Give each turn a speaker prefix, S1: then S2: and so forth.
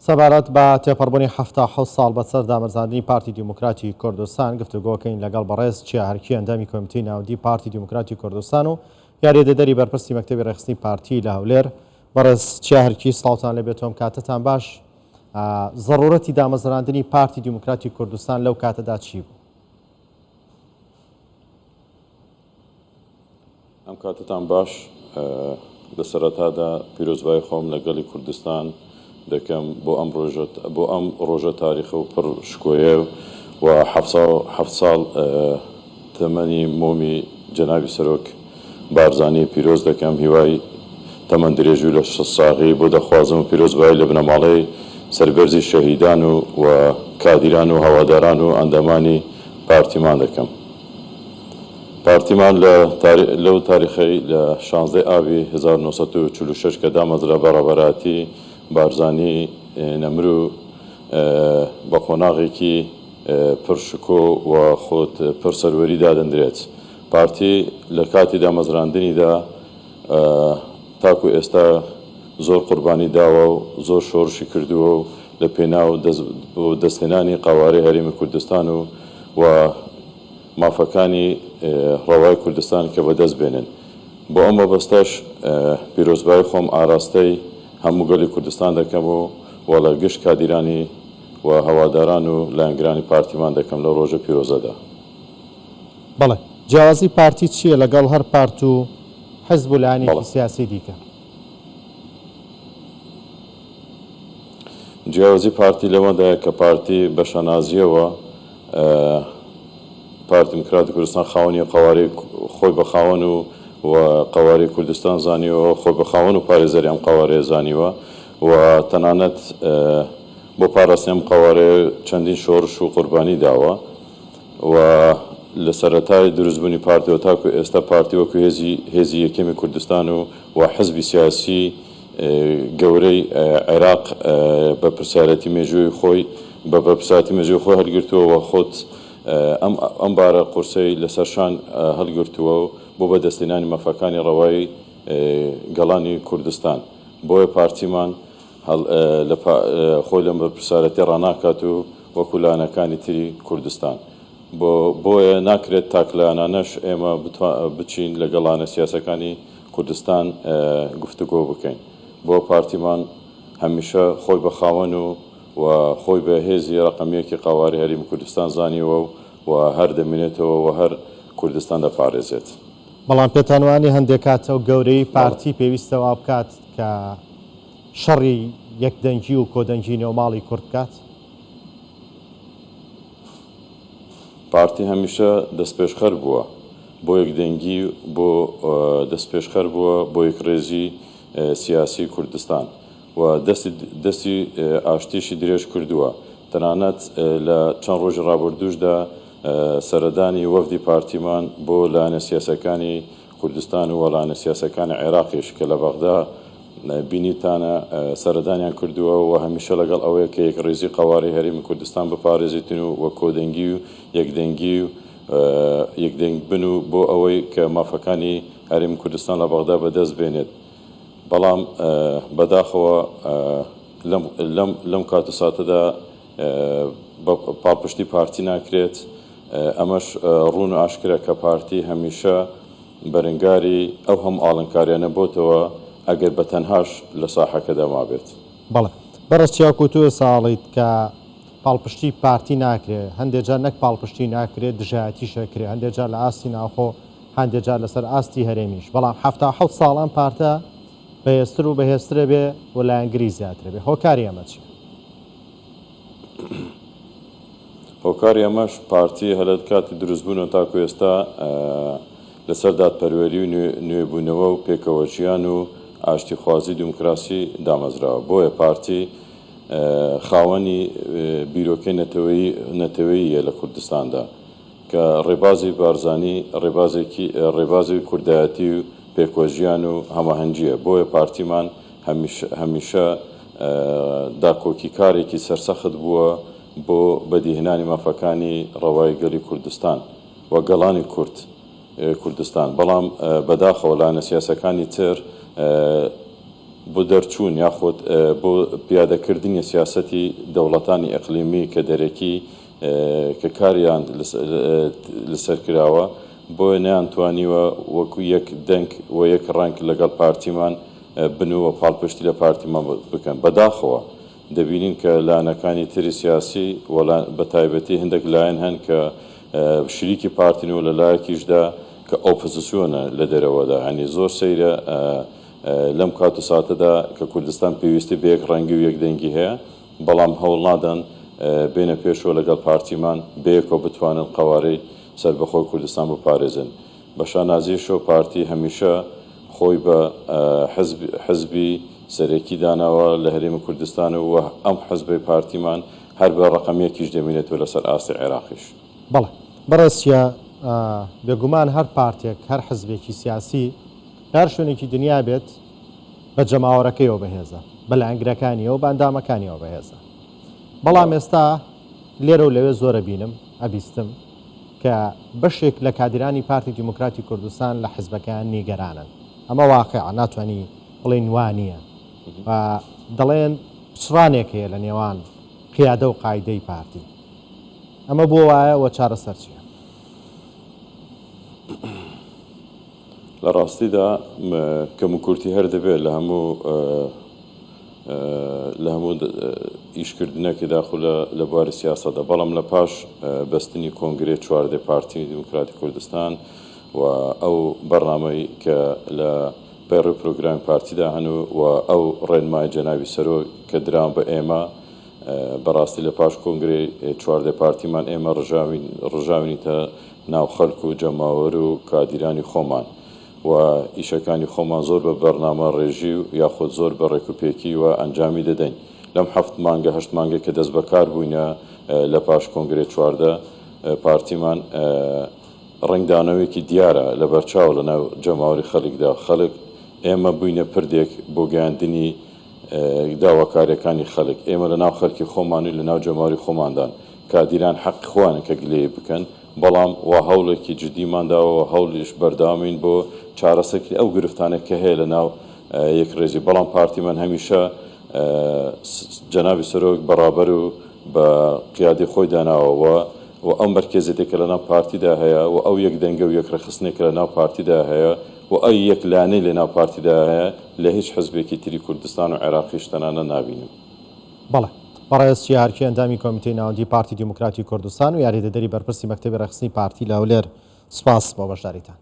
S1: سەبارەت بە تێپەڕبوونی 77 ساڵ بەسەر دامەزراندنی پارتی دیموکراتی کوردستان گفتوگۆکەین لەگەڵ بەڕێز چیا هەرکی ئەندامی کۆمیتەی ناوەندی پارتی دیموکراتی کوردستان و یاریدەدەری بەرپرسی مەکتەبی ڕێکخستنی پارتی لە هەولێر. بەڕێز چیا هەرکی سڵاوتان لێبێت و ئەم کاتەتان باش. زەڕوورەتی دامەزراندنی پارتی دیموکراتی کوردستان لەو کاتەدا چی بوو؟
S2: ئەم کاتەتان باش. لە سەرەتادا پیرۆزبایی خۆم لە گەلی کوردستان دەکەم بۆ ئەم ڕۆژە بۆ ئەم ڕۆژە تاریخە و پڕ شکۆیە و 77 ساڵ تەمەنی مۆمی جەنابی سەرۆک بارزانی پیرۆز دەکەم هیوای تەمەن درێژی و لەشساغی بۆ دەخوازم و پیرۆزبایی لە بنەماڵەی سەربەرزی شەهیدان و و کادیران و هەواداران و ئەندامانی پارتیمان دەکەم. پارتیمان لە لەو تاریخەی لە شانزدەی ئابی 1946 کە دامەزرا بە ڕابەرایەتی بارزانی نەمر و بە قۆناغێکی پڕ شکۆ و خود پڕ سەروەری دادەندرێت. پارتی لە کاتی دامەزراندنیدا تاکو ئێستا زۆر قوربانی داوە و زۆر شۆڕشی کردووە و لە پێناو دەستهێنانی قەوارەی هەرێمی کوردستان و و مافەکانی ڕەوای کوردستان کە بەدەست بێنن. بۆ ئەم مەبەستەش پیرۆزبایی خۆم ئاراستەی هەموو گەلی کوردستان دەکەم و و لە گشت کادیرانی و هەواداران و لایەنگرانی پارتیمان دەکەم لەو ڕۆژە پیرۆزەدا.
S1: بەڵێ. جیاوازی پارتی چییە لەگەڵ هەر پارت و حزب و لایەنێکی سیاسی دیکە؟
S2: جیاوازی پارتی لەوەدایە کە پارتی بە شانازییەوە پارتی دیموکراتی کوردستان خاوەنی قەوارەی خۆی بە خاوەن و و قەوارەی کوردستان زانیوە، خۆی بە خاوەن و پارێزەری ئەم قەوارەیە زانیوە و تەنانەت بۆ پاراستنی ئەم قەوارەیە چەندین شۆڕش و قوربانی داوە و لە سەرەتای دروستبوونی پارتیەوە تاکو ئێستا پارتی وەکو هێزی هێزی یەکەمی کوردستان و و حزبی سیاسی گەورەی عێراق بەرپرسیارێتی مێژووی خۆی بە بەرپرسیارێتی مێژووی خۆی هەڵگرتووە و خۆت ئەم ئەم بارە قورسەی لەسەر شان هەڵگرتووە و بۆ بەدەستهێنانی مافەکانی ڕەوای گەڵانی کوردستان بۆیە پارتیمان هەڵ لە خۆی لەم بەرپرسیارێتیە ڕاناکات و وەکو لایەنەکانی تری کوردستان بۆ بۆیە ناکرێت تاکلایەنانەش ئێمە بچین لەگەڵ لایەنە سیاسەکانی کوردستان گفتوگۆ بکەین بۆ پارتیمان هەمیشە خۆی بە خاوەن و و خۆی بە هێزی ڕەقەم یەکی قەوارەی هەرێمی کوردستان زانیوە و و هەر دەمێنێتەوە و هەر کوردستان دەپارێزێت.
S1: بەڵام پێتان وانیە هەندێک کات ئەو گەورەیی پارتی پێویستە وا بکات کە شەڕی یەکدەنگی و کۆدەنگی نێوماڵی کورد بکات؟
S2: پارتی هەمیشە دەستپێشخەر بووە بۆ یەکدەنگی بۆ دەستپێشخەر بووە بۆ یەکڕێزی سیاسی کوردستان و دەستی دەستی ئاشتیشی درێژ کردووە تەنانەت لە چەند ڕۆژی ڕابردووشدا سەردانی وەفدی پارتیمان بۆ لایەنە سیاسەکانی کوردستان و لایەنە سیاسەکانی عێراقیش کە لە بەغدا بینیتانە سەردانیان کردووە و هەمیشە لەگەڵ ئەوەیە کە یەکڕیزی قەوارەی هەرێمی کوردستان بپارێزیتن و و کۆدەنگی و یەکدەنگی و یەکدەنگ بن و بۆ ئەوەی کە مافەکانی هەرێمی کوردستان لە بەغدا بەدەست بێنێت بەڵام بەداخەوە لەم لەم لەم کات و ساتەدا بە پاڵپشتی پارتی ناکرێت ئەمەش ڕوون و ئاشکرا کە پارتی هەمیشە بەرەنگاری ئەو هەموو ئاڵنکاریانە بۆتەوە ئەگەر بە تەنهاش لە ساحەکەدا مابێت.
S1: بەڵێ بەڕێز چیاکۆ تۆ ئێستا ئەڵێیت کە پاڵپشتی پارتی ناکرێ، هەندێ جار نەک پاڵپشتی ناکرێ دژایەتیش ئەکرێ، هەندێ جار لە ئاستی ناوخۆ هەندێ جار لەسەر ئاستی هەرێمیش، بەڵام 77 ساڵ ئەم پارتە بەهێزتر و بەهێزتر ئەبێ و لایەنگری زیاتر ئەبێ، هۆکاری ئەمە چیە؟
S2: هۆکاری ئەمەش پارتی هەر لە کاتی دروستبوونەوە تاکو ئێستا لەسەر دادپەروەری و نوێبوونەوە و پێکەوەژیان و ئاشتیخوازی و دیموکراسی دامەزراوە. بۆیە پارتی خاوەنی بیرۆکەی نەتەوەییە لە کوردستاندا کە ڕێبازی بارزانی ڕێبازێکی ڕێبازی کوردایەتی و پێکوەژیان و هەماهەنگییە. بۆیە پارتیمان هەمیشە داکۆکیکارێکی سەرسەخت بووە بۆ بەدیهێنانی مافەکانی ڕەوای گەلی کوردستان و گەڵانی کورد کوردستان، بەڵام بەداخەوە لایەنە سیاسەکانی تر. بۆ دەرچوون یاخود بۆ پیادەکردنی سیاسەتی دەوڵەتانی ئیقلیمی کە دەرەکی کە کاریان لەسەر کراوە بۆیە نەیانتوانیوە وەکو یەک دەنگ و یەک ڕەنگ لەگەڵ پارتیمان بن و پاڵپشتی لە پارتیمان بکەن. بەداخەوە دەبینین کە لایەنەکانی تری سیاسی و بە تایبەتی هەندێک لایەن هەن کە شریکی پارتین و لە لایەکیشدا کە ئۆپۆزسیۆنە لە دەرەوەدا یانی زۆر سەیرە لەم کات و ساتەدا کە کوردستان پێویستی بە یەک ڕەنگی و یەک دەنگی هەیە بەڵام هەوڵ نادەن بێنە پێشەوە لەگەڵ پارتیمان بەیەکەوە بتوانن قەوارەی سەربەخۆی کوردستان بپارێزن. بە شانازیشەوە پارتی هەمیشە خۆی بە حزبی سەرەکی داناوە لە هەرێمی کوردستان و ئەم حزبەی پارتیمان هەر بە ڕەقەم یەکیش دەمینێتەوە لەسەر ئاستی عێراقیش.
S1: بەڵێ بەڕێز چیا، بێگومان هەر پارتێک، هەر حزبێکی سیاسی لە هەر شوێنێکی دنیا بێت بە جەماوەرەکەیەوە بەهێزە، بە لایەنگرەکانیەوە، بە ئەندامەکانیەوە بەهێزە. بەڵام ئێستا لێرە و لەوێ زۆر ئەبینم، ئەبیستم کە بەشێک لە کادیرانی پارتی دیموکراتی کوردستان لە حزبەکەیان نیگەرانن. ئەمە واقیعە، ناتوانی بڵێین وا نییە. و دەڵێن پچڕانێک هەیە لە نێوان قیادە و قاعیدەی پارتی. ئەمە بۆ وایە و چارەسەر چییە؟
S2: لە ڕاستیدا کەموکورتی هەر دەبێت لە هەموو لە هەموو ئیشکردنێکی داخو لە بواری سیاسەتدا، بەڵام لە پاش بەستنی کۆنگرەی 14 پارتی دیموکراتی کوردستان و ئەو بەرنامەی کە لە پەیڕەوی پرۆگرامی پارتیدا هەن و ئەو ڕێنمای جەنابی سەرۆک کە دراون بە ئێمە، بەڕاستی لە پاش کۆنگرەی 14 پارتیمان ئێمە ڕژاوین ڕژاوینیتە ناو خەلک و جەماوەر و کادیرانی خۆمان و ئیشەکانی خۆمان زۆر بە بەرنامە ڕێژی و یاخود زۆر بە ڕێک و پێکی و ئەنجامی دەدەین لەم حەفت مانگە هەشت مانگەی کە دەست بەکار بووینە لە پاش کۆنگرەی 14 پارتیمان ڕەنگدانەوەیەکی دیارە لەبەرچاو لە ناو جەماوەری خەلکدا خەلک ئێمە بووینە پردێک بۆ گەیاندنی داواکاریەکانی خەلک ئێمە لە ناو خەلکی خۆمان و لە ناو جەماوەری خۆماندان کادیران حەقی خۆیانە کە گلەیی بکەن بەڵام وا هەوڵێکی جدیمان داوە و هەوڵیش بەردەوامین بۆ چارەسەرکردنی ئەو گرفتانە کە هەیە لە ناو یەکڕیزی بەڵام پارتیمان هەمیشە جەنابی سەرۆک بە ڕابەر و بە قیادەی خۆی داناوە و و ئەو مەرکەزیەتەی کە لە ناو پارتیدا هەیە و ئەو یەک دەنگە و یەک ڕێکخستنەی کە لە ناو پارتیدا هەیە و ئەو یەک لایەنەی لە ناو پارتیدا هەیە لە هیچ حزبێکی تری کوردستان و عێراقیش تەنانەت نابینم.
S1: بەڵێ. بەڕێز چیا هەرکی ئەندامی کۆمیتەی ناوەندی پارتی دیموکراتی کوردستان و یاریدەدەری بەرپرسی مەکتەبی ڕێکخستنی پارتی لە هەولێر سوپاس بۆ بەشداریتان.